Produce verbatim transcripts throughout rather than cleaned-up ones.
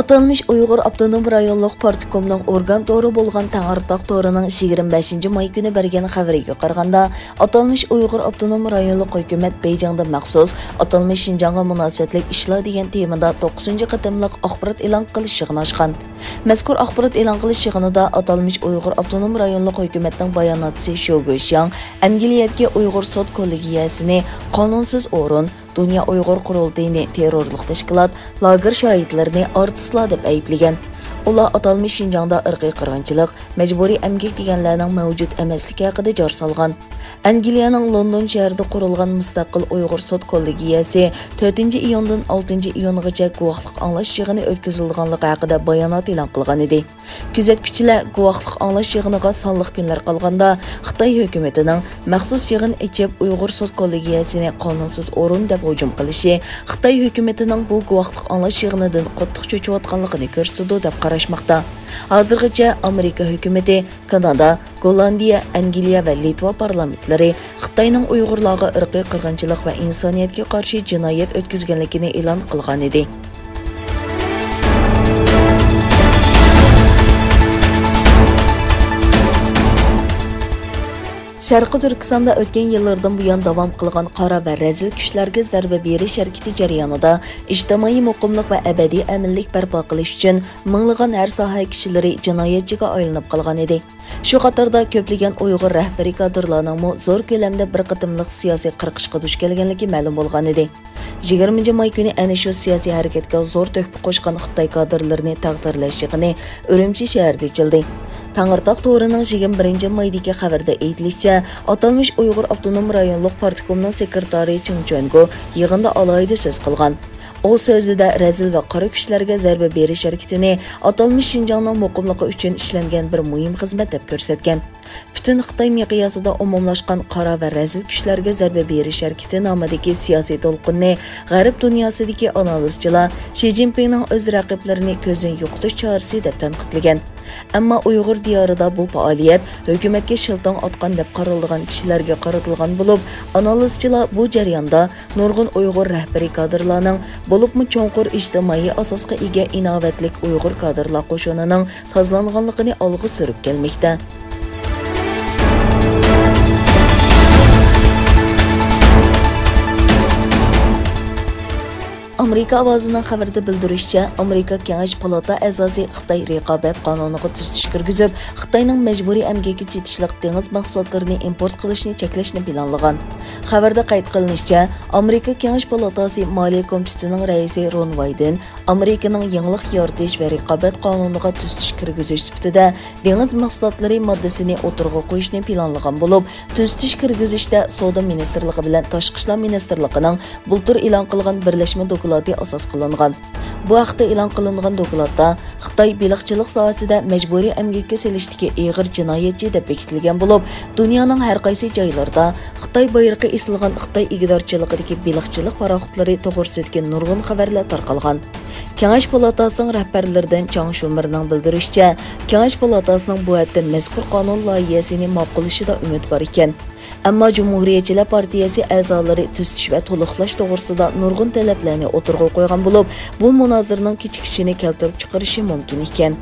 ئاتالمىش ئۇيغۇر ئاپتونوم رايونلۇق پارتكومنىڭ ئورگان تورى بولغان تەڭرىتاغ تورىنىڭ يىگىرمە بەشىنچى ماي كۈنى بەرگەن خەۋىرىگە قارىغاندا، ئاتالمىش ئۇيغۇر ئاپتونوم رايونلۇق ھۆكۈمەت بېيجىڭدا مەخسۇس ئاتالمىش شىنجاڭغا مۇناسىۋەتلىك ئىشلار دېگەن تېمىدا توققۇزىنچى قېتىملىق ئاخبارات ئېلان قىلىش يىغىنى ئاچقان. مەزكۇر ئاخبارات ئېلان قىلىش يىغىنىدا ئاتالمىش ئۇيغۇر ئاپتونوم رايونلۇق ھۆكۈمەتنىڭ باياناتچىسى شو گۇيشياڭ ئەنگلىيەدىكى ئۇيغۇر سوت كوللېگىيەسىنى قانۇنسىز ئورۇن، دۇنيا ئۇيغۇر قۇرۇلتىيىنى تېررورلۇق تەشكىلات، لاگېر شاھىتلىرىنى ئارتىسلار دەپ ئەيىبلىگەن. ئۇلار ئاتالمىش شىنجاڭدا ئىرقىي قىرغىنچىلىق، مەجبۇرىي ئەمگەك دېگەنلەرنىڭ مەۋجۇت ئەمەسلىكى ھەققىدە جار سالغان. ئەنگلىيەنىڭ لوندون شەھىرىدە قۇرۇلغان مۇستەقىل ئۇيغۇر سوت كوللېگىيەسى تۆتىنچى ئىيۇندىن ئالتىنچى ئىيۇنغىچە گۇۋاھلىق ئاڭلاش يىغىنى ئۆتكۈزۈلىدىغانلىقى ھەققىدە بايانات ئېلان قىلغان ئىدى. كۆزەتكۈچىلەر گۇۋاھلىق ئاڭلاش يىغىنىغا سانلىق كۈنلەر قالغاندا، خىتاي ھۆكۈمىتىنىڭ مەخسۇس يىغىن ئېچىپ، ئۇيغۇر سوت كوللېگىيەسىنى قانۇنسىز ئورۇن دەپ ھۇجۇم قىلىشى خىتاي ھۆكۈمىتىنىڭ بۇ گۇۋاھلىق ئاڭلاش يىغىنىدىن قاتتىق چۆچۈۋاتقانلىقىنى كۆرسىتىدۇ، دەپ قاراشماقتا. ھازىرغىچە ئامېرىكا ھۆكۈمىتى، كانادا، گوللاندىيە، ئەنگلىيە ۋە لىتۋا پارلامېنتلىرى خىتاينىڭ ئۇيغۇرلارغا ئىرقىي قىرغىنچىلىق ۋە ئىنسانىيەتكە قارشى جىنايەت ئۆتكۈزگەنلىكىنى ئېلان قىلغانىدى. شەرقىي تۈركىستاندا ئۆتكەن يىللاردىن بۇيان داۋام قىلغان قارا ۋە رەزىل كۈچلەرگە زەربە بېرىش ھەرىكىتى جەريانىدا ئىجتىمائىي مۇقىملىق ۋە ئەبەدىي ئەمىنلىك بەرپا قىلىش ئۈچۈن مىڭلىغان ھەر ساھە كىشىلىرى جىنايەتچىگە ئايلىنىپ قالغانىدى. شۇ قاتاردا كۆپلىگەن ئۇيغۇر رەھبىرىي كادىرلارنىڭمۇ زور كۆلەمدە بىر قېتىملىق سىياسىي قىرقىشقا دۇچ كەلگەنلىكى مەلۇم بولغانىدى. يىگىرمىنچى ماي كۈنى ئەنە شۇ سىياسىي ھەرىكەتكە زور تۆھپە قوشقان خىتاي كادىرلىرىنى تەقدىرلەش يىغىنى ئۈرۈمچى شەھىرىدە ئېچىلدى. تەڭرىتاغ تورىنىڭ يىگىرمە بىرىنچى مايدىكى خەۋىرىدە ئېيتىلىشىچە، ئاتالمىش ئۇيغۇر ئاپتونوم رايونلۇق پارتكومنىڭ سېكرېتارى چېڭ چۈەنگو يىغىندا ئالاھىدە سۆز قىلغان. ئۇ سۆزىدە رەزىل ۋە قارا كۈچلەرگە زەربە بېرىش ھەرىكىتىنى ئاتالمىش شىنجاڭنىڭ مۇقىملىقى ئۈچۈن ئىشلەنگەن بىر مۇھىم خىزمەت دەپ كۆرسەتكەن. پۈتۈن خىتاي مىقياسىدا ئومۇملاشقان قارا ۋە رەزىل كۈچلەرگە زەربە بېرىش ھەرىكىتى نامىدىكى سىياسىي دولقۇننى غەرب دۇنياسىدىكى ئانالىزچىلار شى جىنپىڭنىڭ ئۆز رەقىبلىرىنى كۆزدىن يوقىتىش چارىسى دەپ تەنقىدلىگەن. ئەمما ئۇيغۇر دىيارىدا بۇ پائالىيەت ھۆكۈمەتكە شىلتاڭ ئاتقان دەپ قارىلىدىغان كىشىلەرگە قارىتىلغان بولۇپ، ئانالىزچىلار بۇ جەرياندا نۇرغۇن ئۇيغۇر رەھبىرىي كادىرلارنىڭ، بولۇپمۇ چوڭقۇر ئىجتىمائىي ئاساسقا ئىگە ئىناۋەتلىك ئۇيغۇر كادىرلار قوشۇنىنىڭ تازىلانغانلىقىنى ئالغا سۈرۈپ كەلمەكتە. ئامېرىكا ئاۋازىنىڭ خەۋىرىدە بىلدۈرۈشىچە، ئامېرىكا كېڭەش پالاتا ئەزاسى خىتاي رىقابەت قانۇنىغا تۈزىتىش كىرگۈزۈپ، خىتاينىڭ مەجبۇرىي ئەمگەككە چېتىشلىق دېڭىز مەھسۇلاتلىرىنى ئىمپورت قىلىشنى چەكلەشنى پىلانلىغان. خەۋەردە قەيت قىلىنىشىچە، ئامېرىكا كېڭەش پالاتاسى مالىيە كومىتېتىنىڭ رەئىسى رون ۋايدېن ئامېرىكىنىڭ يېڭىلىق يارىتىش ۋە رىقابەت قانۇنىغا تۈزىتىش كىرگۈزۈش سۈپىتىدە دېڭىز مەھسۇلاتلىرى ماددىسىنى ئوتتۇرىغا قويۇشنى پىلانلىغان بولۇپ، تۈزىتىش كىرگۈزۈشتە سودا مىنىستىرلىقى بىلەن تاشقى ئىشلار مىنىستىرلىقىنىڭ بۇلتۇر ئېلان قىلغان بىرلەشمە دوكلاتى ئاساس قىلىنغان. بۇ ھەقتە ئېلان قىلىنغان دوكلاتتا، خىتاي بېلىقچىلىق ساھەسىدە مەجبۇرىي ئەمگەككە سېلىشتىكى ئېغىر جىنايەتچى دەپ بېكىتىلگەن بولۇپ، دۇنيانىڭ ھەر قايسى جايلىرىدا خىتاي بايرىقى ئېسىلغان خىتاي ئىگىدارچىلىقىدىكى بېلىقچىلىق پاراخوتلىرى توغرىسىدىكى نۇرغۇن خەۋەرلەر تارقالغان. كېڭەش پالاتاسىنىڭ رەھبەرلىرىدىن چاڭ شۇمېرنىڭ بىلدۈرۈشىچە، كېڭەش پالاتاسىنىڭ بۇ ھەپتە مەزكۇر قانۇن لايىھەسىنى ماقۇللىشىدا ئۈمىد بار ئىكەن. ئەمما جۇمھۇرىيەتچىلەر پارتىيەسى ئەزالىرى تۈزىتىش ۋە تولۇقلاش توغرىسىدا نۇرغۇن تەلەپلەرنى ئوتتۇرىغا قويغان بولۇپ، بۇ مۇنازىرىنىڭ كېچىكىشىنى كەلتۈرۈپ چىقىرىشى مۇمكىن ئىكەن.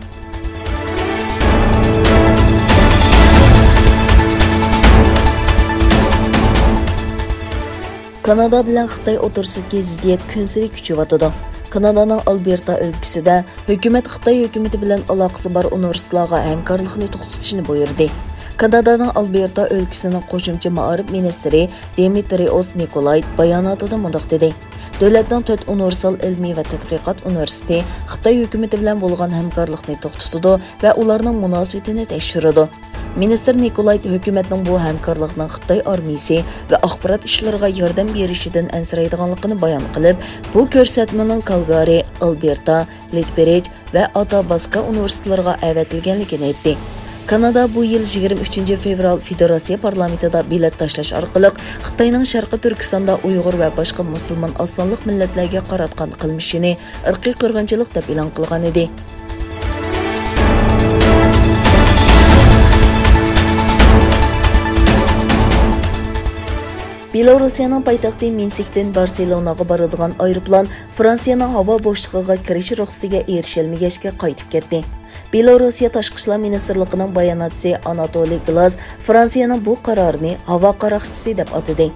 كانادا بىلەن خىتاي ئوتتۇرىسىدىكى زىددىيەت كۈنسېرى كۈچىيىۋاتىدۇ. كانادانىڭ ئالبېرتا ئۆلكىسىدە ھۆكۈمەت خىتاي ھۆكۈمىتى بىلەن ئالاقىسى بار ئۇنىۋېرسىتېتلارغا ھەمكارلىقنى توختىتىشنى بۇيرۇدى. كانادانىڭ ئالبېرتا ئۆلكىسىنىڭ قوشۇمچە مائارىپ مىنىستىرى دىمىترىئوس نىكولايت باياناتىدا مۇنداق دېدى: دۆلەتنىڭ تۆت ئۇنىۋېرسال ئىلمىي ۋە تەتقىقات ئۇنىۋېرسىتېتى خىتاي ھۆكۈمىتى بىلەن بولغان ھەمكارلىقنى توختىتىدۇ ۋە ئۇلارنىڭ مۇناسىۋىتىنى تەكشۈرىدۇ. مىنىستىر نىكولايت ھۆكۈمەتنىڭ بۇ ھەمكارلىقنىڭ خىتاي ئارمىيىسى ۋە ئاخبارات ئىشلىرىغا ياردەم بېرىشىدىن ئەنسىرەيدىغانلىقىنى بايان قىلىپ، بۇ كۆرسەتمىنىڭ كالگارى، ئالبېرتا، لېتبرىج ۋە ئاتاباسكا ئۇنىۋېرسىتېتلىرىغا ئەۋەتىلگەنلىكىنى ئېيتتى. كانادا بۇ يىل يىگىرمە ئۈچىنچى فېۋرال فېدېراتسىيە پارلامېنتىدا بېلەت تاشلاش ئارقىلىق خىتاينىڭ شەرقىي تۈركىستاندا ئۇيغۇر ۋە باشقا مۇسۇلمان ئاز سانلىق مىللەتلەرگە قاراتقان قىلمىشىنى ئىرقىي قىرغىنچىلىق دەپ ئېلان قىلغان ئىدى. بېلوروسىيەنىڭ پايتەختى مىنسكتىن بارسېلوناغا بارىدىغان ئايروپىلان فرانسىيەنىڭ ھاۋا بوشلۇقىغا كىرىش رۇخسىتىگە ئېرىشەلمىگەچكە قايتىپ كەتتى. بېلوروسىيە تاشقى ئىشلار مىنىستىرلىقىنىڭ باياناتچىسى ئاناتولىي گلاز فرانسىيەنىڭ بۇ قارارىنى ھاۋا قاراقچىسى دەپ ئاتىدى.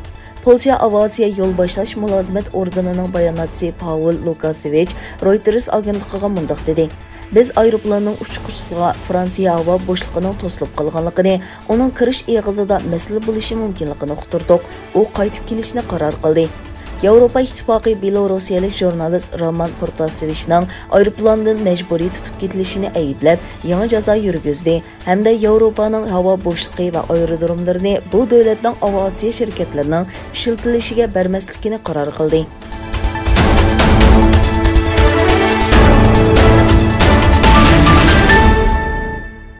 پولشا ئاۋىئاتسىيە يول باشلاش مۇلازىمەت ئورگىنىنىڭ باياناتچىسى پاۋېل لۇكاسېۋىچ رويتېرس ئاگېنتلىقىغا مۇنداق دېدى: بىز ئايروپىلاننىڭ ئۇچقۇچىسىغا فرانسىيە ھاۋا بوشلۇقىنىڭ توسۇلۇپ قالغانلىقىنى، ئۇنىڭ كىرىش ئېغىزىدا مەسىلە بولۇشى مۇمكىنلىكىنى ئۇقتۇردۇق. ئۇ قايتىپ كېلىشنى قارار قىلدى. ياۋروپا ئىتتىپاقى بېلوروسىيەلىك ژۇرنالىست رومان پروتاسېۋىچنىڭ ئايروپىلاندىن مەجبۇرىي تۇتۇپ كېتىلىشىنى ئەيىبلەپ، يېڭى جازا يۈرگۈزدى ھەمدە ياۋروپانىڭ ھاۋا بوشلۇقى ۋە ئايرودروملىرىنى بۇ دۆلەتنىڭ ئاۋىئاتسىيە شىركەتلىرىنىڭ ئىشلىتىلىشىگە بەرمەسلىكىنى قارار قىلدى.